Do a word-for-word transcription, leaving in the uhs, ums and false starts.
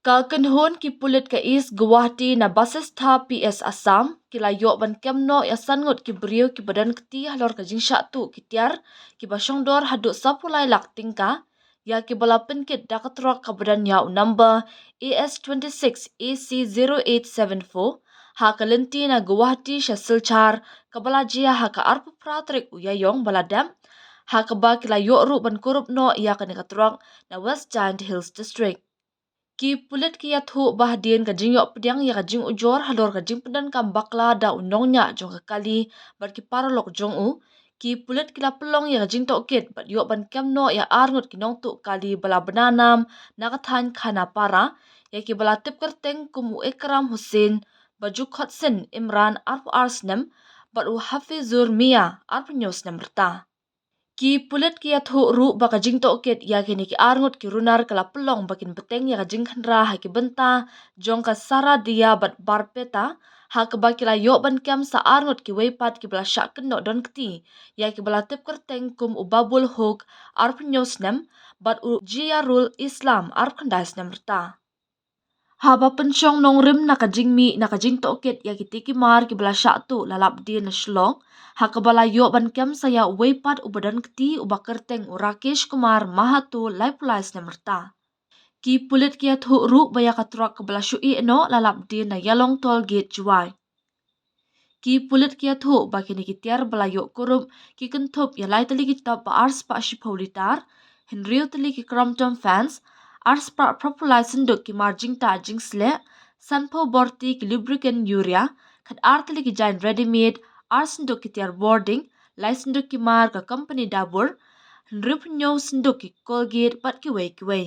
Ka kynhun ki pulit ka East Guwahati na Basistha P S Assam ki la ïoh ban kem noh ïa san ngut ki briew kiba don kti halor ka jingshah tuh ki tiar kiba shongdor haduh saphew lai lak tyngka, ïa kiba la pynkit da ka truck kaba don ïa u number A S twenty-six A C zero eight seven four, ha ka lynti na Guwahati sha Silchar, kaba la jia ha ka arphew phra tarik u Ïaïong ba la dep, ha kaba ki la ïoh ruh ban kurup noh ïa kane ka truck na West Jaintia Hills District. Ki pulit ki ïathuh ba hadien ka jingïoh pdiang ïa ka jingujor halor ka jingpyndonkam bakla da u nongñiah jong ka kali bad ki paralok jong u, ki pulit ki la pynlong ïa ka jingtohkit bad ïoh ban kem noh ïa ar ngut ki nongtuh kali ba la bna nam na ka thaiñ Khanapara, ïa kiba la tip kyrteng kum u Ikram Hussain, ba ju khot sien Imran, arphew ar snem, bad u Hafizur Mia, arphew hynñiew snem rta. Ki pulit ki ïathuh ruh ba ka jingtohkit ïa kine ki ar ngut ki runar ka la pynlong ba kin bteng ïa ka jingkhynra ha ki bynta jong ka Saradia bad Barpeta, ha kaba ki la ïoh ban kem sa ar ngut kiwei pat kiba la shah kynnoh don kti, ïa kiba la tip kyrteng kum u Babul Hok, arphew hynñiew snem, bad u Jiarul Islam, arphew khyndai snem rta. Haba pynshong nongrim na ka jingmih na ka jingtohkit ïa kitei ki mar kiba la shah tuh la lap dien na Shillong, ha kaba la ïoh ban kem sa ïa uwei pat uba don kti uba kyrteng u Rakesh Kumar Mahato, laiphew lai snem rta. Ki pulit ki ïathuh ruh ba ïa ka truck kaba la shu ïeh noh la lap dien na Ïalong Toll Gate, Jowai. Ki pulit ki ïathuh ba kine ki tiar ba la ïoh kurup ki kynthup ïa lai tylli ki top ba ar spah shiphew litar, hynriew tylli ki Crompton fans, ar spah phraphew lai synduk ki mar jingtah jingsleh, sanphew borti ki lubricant urea, khat ar tylli ki jain ready made, ar synduk ki tiar boarding, lai synduk ki mar ka company Dabur, hynriewphew hynñiew synduk ki Colgate bad kiwei kiwei.